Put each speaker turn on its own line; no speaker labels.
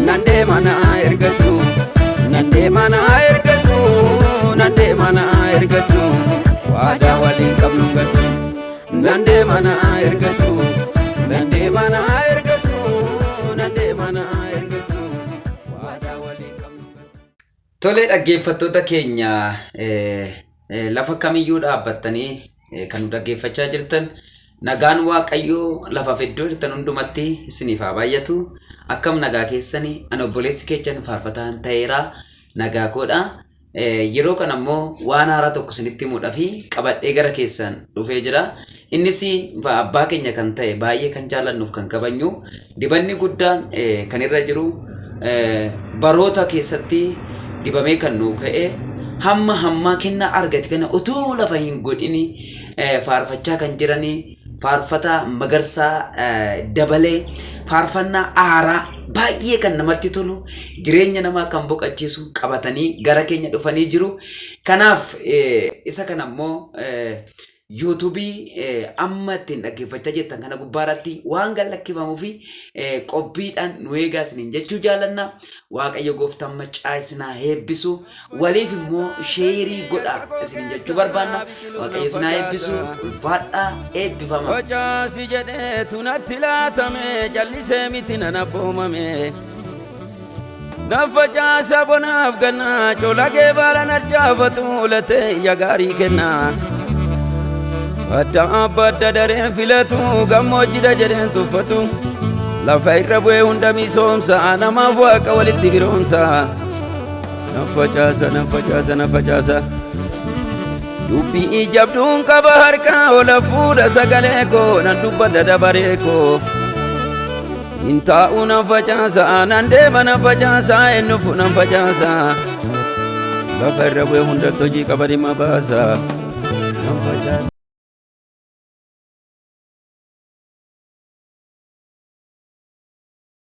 Nan deema na ergatu, nan deema na ergatu, nan deema na ergatu, waadaa waliin qabnu gatu. Nan deema na ergatu, nan deema na ergatu, nan deema na ergatu, waadaa waliin qabnu gatu.
Tolee, dhaggeeffattoota keenya lafa kamiyyuu dhaabbattanii kan nu dhaggeeffachaa jirtan, nagaan Waaqayyoo lafaaf iddoo jirtan hundumatti isiniif haa baay'atu. Akkam nagaa keessanii? Ani obboleessi keessan faarfataan ta'eera, nagaa koodha. Yeroo kana immoo waan haaraa tokko isinitti himuudhaaf qabadhee gara keessan dhufee jira. Innis abbaa keenya kan ta'e, baay'ee kan jaallannuuf kan kabajnu, dibanni guddaan kan irra jiru, baroota keessatti dibamee kan nuu ka'e, hamma hammaa kennaa argate kana utuu lafa hin godhini faarfachaa kan jiranii, faarfataa Magarsaa Dabalee, faarfannaa haaraa baay'ee kan namatti tolu, jireenya namaa kan boqochiisu qabatanii gara keenya dhufanii jiru. Kanaaf isa kana immoo YouTubeii amma ittiin dhaggeeffachaa jirtan kana gubbaarratti waan gallakkifamuu fi qophiidhaan nu eegaa isiniin jechuu jaalanna. Waaqayyo gooftaan macaa isinaa eebbisu. Waliif immoo share godhaa isiniin jechuu barbaanna. Waaqayyo isinaa eebbisu. Ulfaadhaa, eebbifama.
Facaasi jedheetu natti laatame, callisee miti nan abboomame. Na facaasa bonaaf gannaa, colagee baala narjaafatu, latee ija gaarii kennaa. Badda badda dareen filatu, gammoojjidha jedheen tuffatu. Lafa irra bu'ee hunda misoomsa, namaaf waaqa walitti firoomsa. Na facaasa, na facaasa, na facaasa. Dubbii jabduun qaba harkaa, ola fuudha sagalee koo, nan dubbadha dabaree koo. Hin taa'u, nan facaasa, nan deema, nan facaasa, eenyufu nan facaasa. Lafa irra bu'ee hundatti hojii qaba dhimma baasa. Nan facaasa.